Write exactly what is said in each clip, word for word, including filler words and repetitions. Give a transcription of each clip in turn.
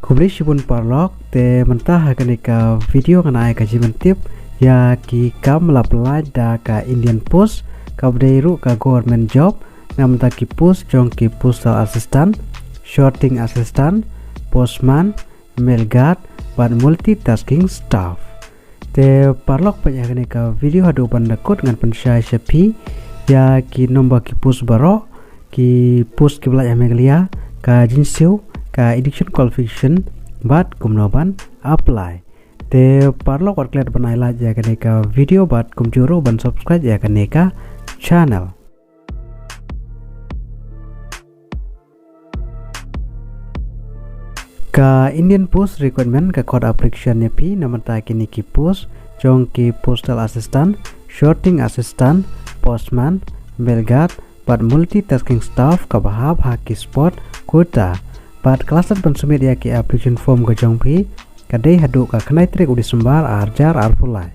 Khublei shibun paralok, te mynta ha kane ka video ngan ai ka jingpyntip ïa ki kam ba la pynlait da ka Indian Post, kaba dei ruh ka government job, na bynta ki post jong ki postal assistant, sorting assistant, postman, mail guard, bad multitasking staff. Te paralok, peit ïa kane ka video haduh ban da kut, ngan pynshai sha phi ïa ki number ki post baroh, ki post kiba lait ha Meghalaya, ka jingsiew, ka education qualification, bad kumno ban apply. Te paralok, wat klet ban ai like ïa kane ka video bad kumjuh ruh ban subscribe ïa kane ka channel. Ka Indian Post Recruitment ka khot application ïa phi na bynta kine ki post jong ki postal assistant, sorting assistant, postman, mail guard, bad multitasking staff kaba hap ha ki spot quota. Bad ka last date ban submit ïa ki application form ka jong phi ka dei haduh ka khyndai tarik u December ar hajar arphew lai.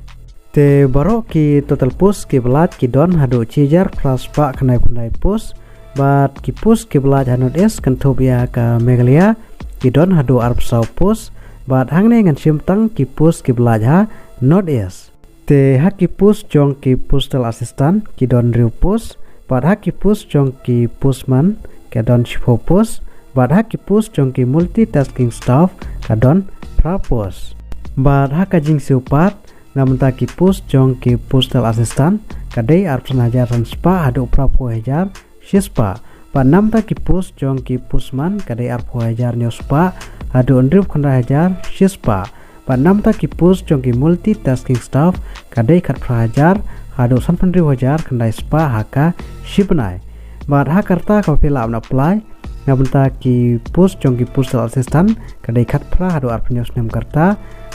Te baroh ki total post kiba lait ki don haduh shi hajar phra spah khyndai phew khyndai post, bad ki post kiba lait ha North East kynthup ïa ka Meghalaya ki don haduh arphew saw post, bad hangne ngan shim tang ki post kiba lait ha North East. Te ha ki post jong ki postal assistant ki don hynriew post, bad ha ki post jong ki postman ki don shiphew post, bad ha ki post jong ki multitasking staff ka don phra post. Bad ha ka jingsiew pat, na bynta ki post jong ki postal assistant ka dei arphew san hajar san spah haduh phraphew hajar shi spah. Bad na bynta ki post jong ki postman ka dei arphew hajar hynñiew spah haduh hynriewphew khyndai hajar shi spah. Bad na bynta ki post jong ki multitasking staff ka dei khatphra hajar haduh sanphew hynriew hajar khyndai spah ha ka shi bnai. Bad ha ka rta kaba phi lah ban apply na bynta ki post jong ki postal assistant ka dei khatphra haduh arphew hynñiew snem ka rta.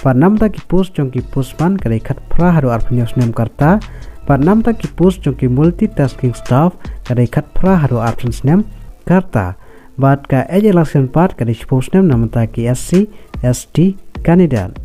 Bad na bynta ki post jong ki postman ka dei khatphra haduh arphew hynñiew snem ka rta. Bad na bynta ki post jong ki multitasking staff ka dei khatphra haduh arphew san snem ka rta. Bad ka age relaxation pat ka dei shiphew snem na bynta ki S C, S T candidate.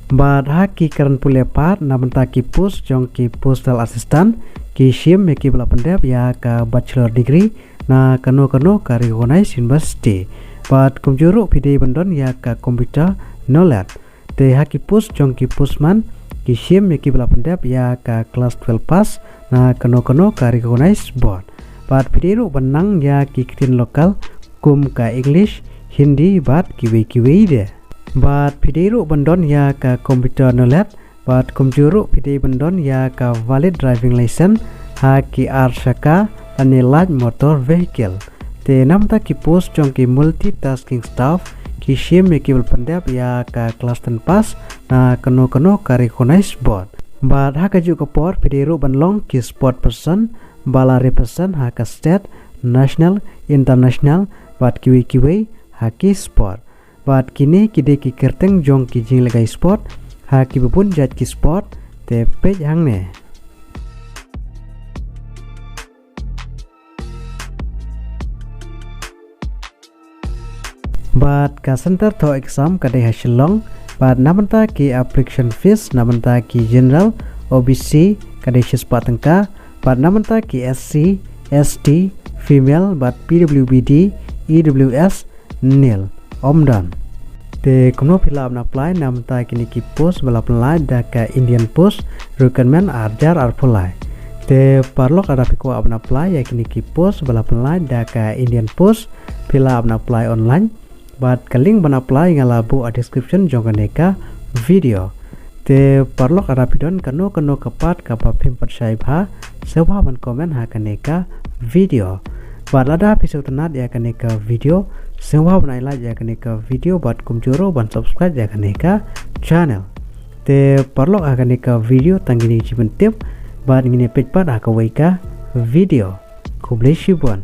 Bad ha ki current pule pat na bynta ki post jong ki postal assistant ki shim ïa kiba la pyndep ïa ka bachelor degree na kano kano ka recognized university. Bad kumjuh ruh phi dei ban don ïa ka computer knowledge. Te ha ki post jong ki postman ki shim ïa kiba la pyndep ïa ka class twelve pass na kano kano ka recognized board. Bad phi dei ruh ban nang ïa ki ktien local kum ka English, Hindi bad kiwei kiwei de. Bad phi dei ruh ban don ïa ka computer knowledge, bad kumjuh ruh phi dei ban don ïa ka valid driving license ha ki ar shaka lane light motor vehicle. Te na bynta ki post jong ki multitasking staff ki shim ïa kiba la pyndep ïa ka class ten pass na kano kano ka recognized board. Bad ha kajuh ka por phi dei ruh ban long ki sport person ba la represent ha ka state, national, international bad kiwei kiwei ha ki sport. Bad kine ki dei ki kyrteng jong ki jinglehkai sport ha kiba bun jait ki sport, te peit hangne. Bad ka center thoh exam ka dei ha Shillong. Bad na bynta ki application fees na bynta ki general, O B C ka dei shispah tyngka. Bad na bynta ki S C, S T, female bad P W B D, E W S, nil, ym don. Te kumno phi lah ban apply na bynta kine ki post ba la pynlait da ka Indian Post Recruitment ar hajar arphew lai. Te paralok, lada phi kwah ban apply ïa kine ki post ba la pynlait da ka Indian Post, phi lah ban apply online. Bad ka link ban apply nga la buh ha description jong kane ka video. Te paralok, lada phi don kano kano ka pat kaba phim pat shai bha, sngewbha ban comment ha kane ka video. Bad lada phi sngewtynnad ïa kane ka video, sngewbha ban ai like ïa kane ka video bad kumjuh ruh ban subscribe ïa kane ka channel. Te paralok, ha kane ka video tang kine ki jingpyntip, bad ngin ïa peit pat ha kawei ka video. Khublei shibun.